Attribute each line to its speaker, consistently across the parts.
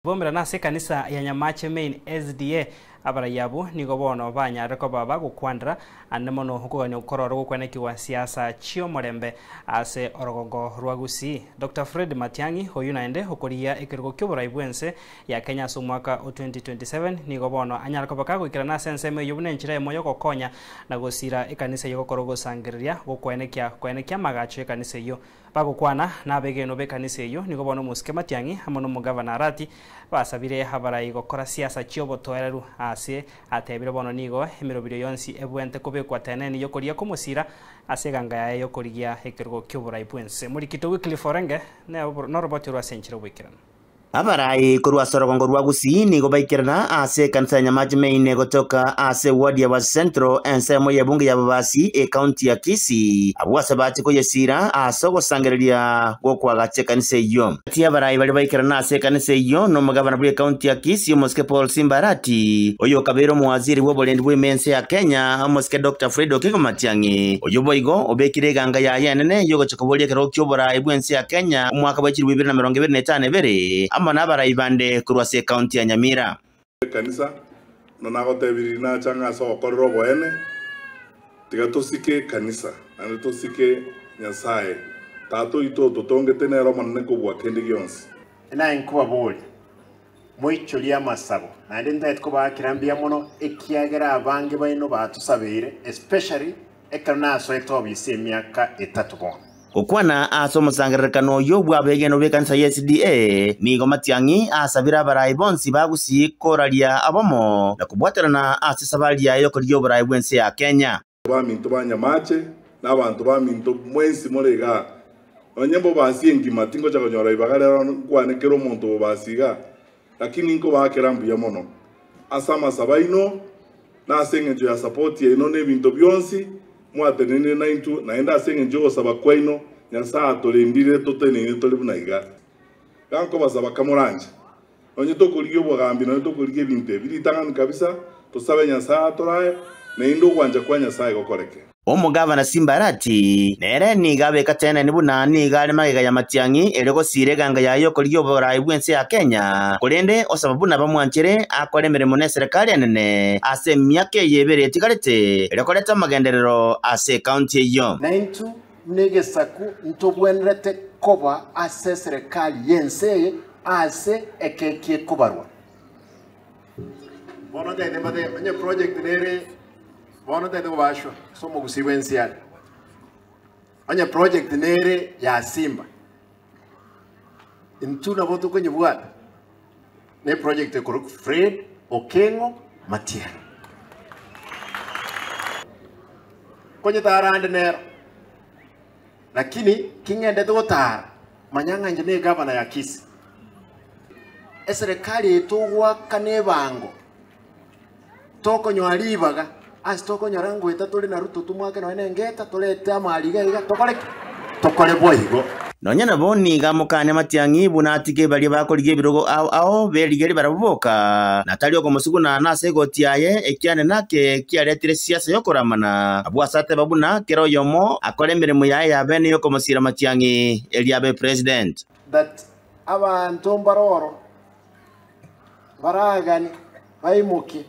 Speaker 1: Bomerana ase ekanisa ya Nyamache Main SDA, abarai abwo nigo bono banyarire koba bagokwanera ande mono okogania okorora ogokwanekigwa siasa chi'omorembe ase orogongo rwa Gusii. Doctor Fred Matiang'i oyio naende okorigia ekerogo ki'oborai bw'ense ya Kenya ase omwaka o 2027 nigo bono anyare koba kagoikerana ase ensemo eyio buna enchera eyemo y'ogokonya na gosira ekanisa eyio gokora ogosangereria gokwenekia koenekia amagacho y'ekanisa eyio. Bagokwana nabegenwa b'ekanisa eyio, nigo bono omosike Matiang'i amo nomogavana Arati basabire abarai gokora siasa chi'obotoereru. Aase atebire bono nigo emeroberio yonsi ebwente kobekwa teneni y'okoria komosira ase eganga yaye y'okorigia ekerogo ki'oborai bw'ense. Morikito Wycliffe Orenge noroboti orwo ase enchera oboikeranu.
Speaker 2: Abarai korwa ase orogongo rwa Gusii nigo baikerana ase ekanisa ya Nyamache Main gotoka ase eward ya Basi Central ensemo y'ebunge ya Babasi ekaunti ya Kisii abwo ase bache koyesiira ase ogosangereria gw'okoagacha ekanisa eyio. Gati y'abarai baria baikerana ase ekanisa eyio nomogabana bw'ekaunti ya Kisii omosike Paul Simba Arati, oyokabeire omowaziri bw'oborendi bw'emense ya Kenya omosike Doctor Fred Okengo Matiang'i, oyio boigo obekire eganga yaye enene y'ogocha Koboria ekerogo ki'oboraai bw'ense ya Kenya omwaka bwe chilifu ibere na emerongo ebere na etano ebere, amo nabarai bande korwa ase ekaunti ya Nyamira.
Speaker 3: Ekanisa, buna nagotebirie nacha ng'a ase ogokorera oboene, tiga tosike ekanisa, naende tosike Nyasae, Tata oito ototongete nere omonene kobua kende gionsi.
Speaker 4: Naye nkobaboria, moichorie amasabo, naende ntagete kobaakera mbuya mono, ekiagera abange baino batosabeire, especially ekero nasoete obisi emiaka etato bono.
Speaker 2: Gokwana ase omosangererekano oyio bw'abegenwa b'ekanisa ya SDA, nigo Matiang'i asabire abarai bonsi ba Gusii koraria obomo na kobwaterana ase esabari yaye y'okorigia oborai bw'ense ya Kenya.
Speaker 3: Baminto ba Nyamache, na abanto baminto mwensi more igaa, nonye mbobasi engima, tingocha konyora ribaga rero nkwane kera omonto obobasi igaa, lakini nkobaakera mbuya mono ase amasabo aino, na ase engencho ya support yaino na ebinto bionsi mwatenenire naintwe, naende ase engencho y'ogosaba kwaino, Nyasae atorendire toteneine tore buna iga. Iga nkobasaba kamoranche, Nonye tokorigia obogambi, nonye tokorigia ebinto ebi, ritang'ani kabisa tosabe Nyasae atorae, naende ogwancha kwa Nyasae gokoreke.
Speaker 2: Omogavana Simbarati nere nigo abeka teneni buna nigo are magega ya Matiang'i erio gosiira eganga yaye y'okorigia oboraai bw'ense ya Kenya, korende osaba buna bamwanchere akore emeremo n'eserekari enene ase emiaka eye ebere etigarete erio koreta amagenderero ase ekaunti eyio.
Speaker 4: Naintwe buna egesaku ntobwenerete koba ase eserekari y'ense eye Aase ekeki ekobarwa. Bono ntaete mbate onye project nere bono ntaete kobashwa ase omogusii bwensi are. Onye project nere ya Simba, intwe nabo tokonyebwata ne project ekorokwa Fred Okengo Matiang'i. Konyetara ande nero. Lakini king'endete gotara, manya ng'a inche negavana ya Kisii. Eserekari eye togoakana ebango, tokonyora ribaga, ase tokonyora ngoeta tore na Ruto tomwake nonya na engeta, torete amari iga iga, tokore ki? Tokore boigo.
Speaker 2: Nonya nabo nigo amokania Matiang'i buna atige baria bakorigia ebirogo ao ao berigerie barabwo boka, na tari okomosuguna nase egoti yaye, ekiane nake kiaretire siasa y'okoramana. Abwo ase ateba buna kera oyomo akore emeremo yaye ya bene y'okomosiira Matiang'i erio abe president.
Speaker 4: That abanto mbaroro baragane baimoke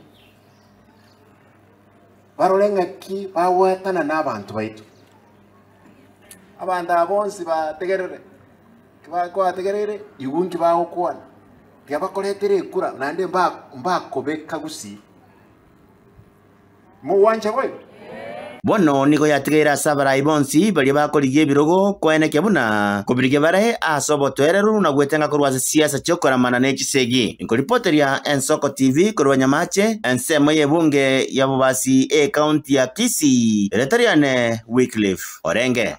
Speaker 4: barore ng'aki bagwatana nabanto baito. Abanto aba bonsi bategerere, kibakobategereire, igwe nki bagokwana, tiga bakoretere ekura naende mbakobeka gusii. Mogwancha boigo?
Speaker 2: Bono nigo yatigaire ase abarai bonsi baria bakorigia ebirogo koenekia buna kobirigia bare ase obotoereru na gwetenga korwa ase siasa chi'okoramana ne chisegi. Nkoripoteria Ensoko TV korwa Nyamache, ensemo y'ebunge ya Bobasi ekaunti ya Kisii, erieta riane Wycliffe Orenge.